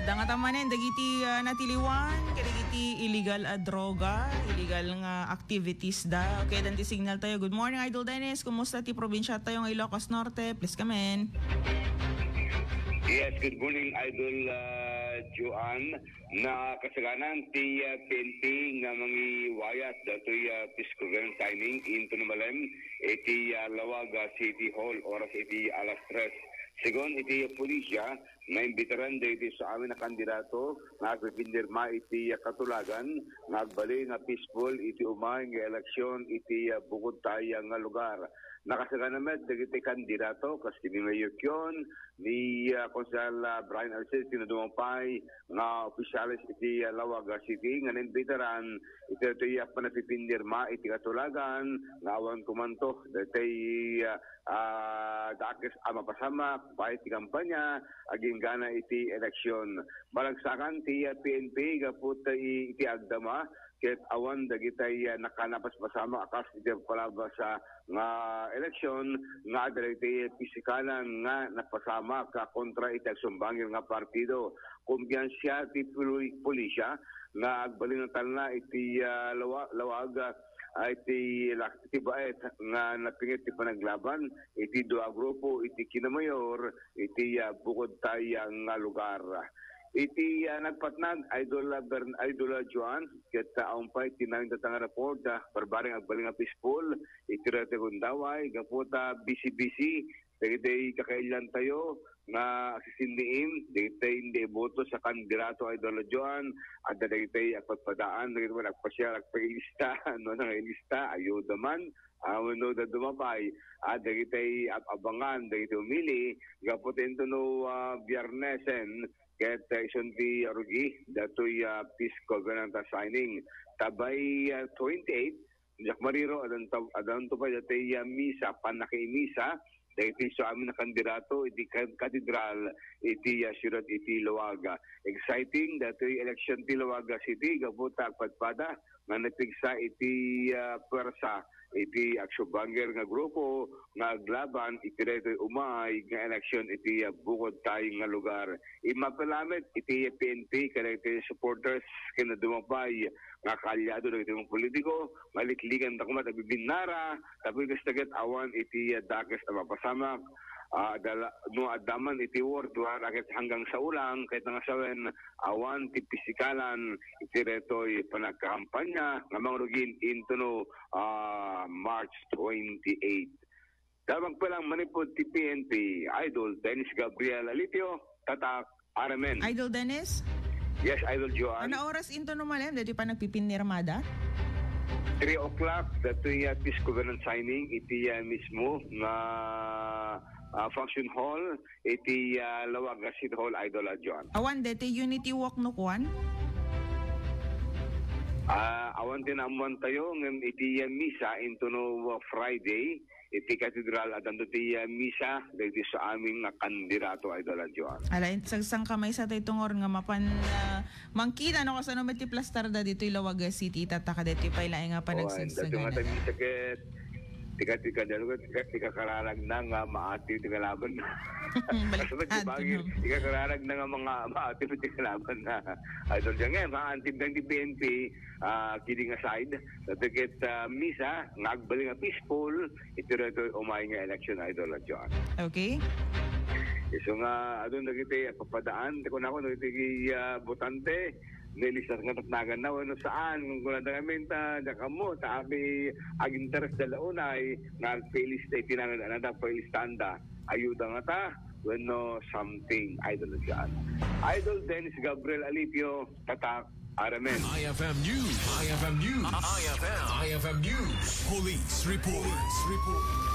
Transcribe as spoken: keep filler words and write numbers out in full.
Dangata manen dagiti, ah, natiliwan kadagiti illegal a droga, illegal nga activities da. Okay, dan ti signal tayo. Good morning, Idol Dennis. Kumusta ti probinsya tayo nga Ilocos Norte? Please come in. Yes, good morning, Idol, ah, Joanne. Nakasaganan ti, ah, P N P nga mangiwayat datoy, ah, peace covenant signing into Numalem iti, ah, Laoag, ah, City Hall oras iti alas tres. Segun iti pulisya, naimbitaran dagiti sa amin a kandidato nga agpipinirma iti, ah, katulagan nga agbalin nga peaceful iti umay nga eleksyon iti, ah, bukod tayo nga lugar. Nakasagana met dagiti kandidato kas ni Mayor Kion, ni, ah, Konsehal, ah, Brian Alcid, ken dumapay nga opisyales iti, ah, Laoag, ah, City nga naimbitaran iti daytoy, ah, panagpipinirma iti katulagan nga awan kumanto daytoy, ah, ah, dakes a mapasamak, baet ti kampanya, agingga iti eleksyon. Malagsakan ti, ah, P N P gapu ta i-, iti agdama, ket awan dagitay, ah, nakanapaspasamak a kas iti palabas, ah, nga eleksyon nga adda dagiti pisikalan nga napasamak, ah, kontra iti agsumbangir nga partido. Kumbiansia ti puli-, pulisya nga agbalin a talna iti, ah, Laoa-, Laoag, ah, iti la-, iti baet nga napinget ti panaglaban iti dua a grupo iti kinamayor iti, ah, bukod tayo nga lugar. Iti, ah, nagpatnag, Idol, ah, Bern-, Idol, ah, Joan, ket, ah, awan pay ti naintatang nga report, ah, barbareng agbalin nga peaceful iti Rete Gundaway, gapu ta bisi-bisi dagiti kakailian tayo nga agsisinniim, dagiti hindi iboto sa kandidato, Idol, ah, Joan, adda dagiti agpadpadaan, dagiti man agpasiar, agpailista, no, nangailista, ayuda man, ah, wenno da dumapay, ah, dagiti ab-abangan, dagiti umili, gapu ta intono, ah, Biarnesen, ket, ah, isun ti rugi, datoy, ah, peace covenant signing. Ta by, ah, twenty-eight, diak mariro, adanto, adanto pay datoy, ah, misa, pannakimisa, dagiti su amin a kandidato iti ka-, katedral iti, ah, siyudad iti Laoag. Exciting datoy election ti Laoag City, gapu ta agpadpada nga napigsa iti, ah, puwersa iti agsumbangir nga grupo nga aglaban iti daytoy umay nga eleksyon iti, ah, bukod tayo nga lugar. Immapalamet iti P N P kadagiti supporters ken dumapay nga kaalyado dagiti mga politiko nga likligan da koma ti bibinnara, tapno kasta ket awan iti, ah, dakes a mapasamak. Ah, dala-, no adda man iti World War, ket hanggang sa ulang, ket nangasawen, awan ti pisikalan iti daytoy panagkakampanya nga mangrugin intono, ah, March twenty-eight. Damag pa lang manipod ti P N P, Idol Dennis Gabriel Alipio, Tatak, Aramen. Idol Dennis? Yes, Idol Joan. Ano oras intono malem dati pa nagpipinirmada? Three o'clock, datoy, ah, peace covenant signing, iti, ah, mismo nga, ah, function hall, iti, ah, Laoag City Hall, Idol, ah, Joan. Awan deti Unity Walk no kuan? Ah, awan ti naammoan tayo, ngem iti, ah, misa, intono, ah, Friday, iti katedral, adanto ti, ah, misa, dagiti su amin nga kandidato, Idol, ah, Joan. Ala, in-, sagsangkamaysa tayo tungor nga mapan, ah, mangkita no kasano met ti plastar da ditoy Laoag City, tatta kadeti pay laeng nga panagsagsagan. Dagiti nga tayo misa ket, tika, tika, tika, tika kararagna nga maati ti kalaban. Balik Kaso ba't di ato, bagay, no? Tika kararagna nga mga maati ti kalaban na. Ay, so, diyan nga, maantib lang ti P N P, ah, kidding aside, dagiti ket, ah, misa, nga agbalin nga peaceful, iti daytoy umay nga election, Idol, ah, Joan. Okay. Isu nga, adun dagiti, ah, papadaan, ti kunako, dagiti, ah, botante, nailistas nga tatnagan na, wenno saan, kung kuna da ngamin, ta, diak ammo, ta, abi, aginteres da la unay, nga agpailista iti nangan, ano, da, pailistanda. Ayuda nga ta, wenno something, Idol, ah, Joan. Idol Dennis Gabriel Alipio, Tatak, Aramen. I F M News. I F M News. I F M. I F M News. Police report. Police report.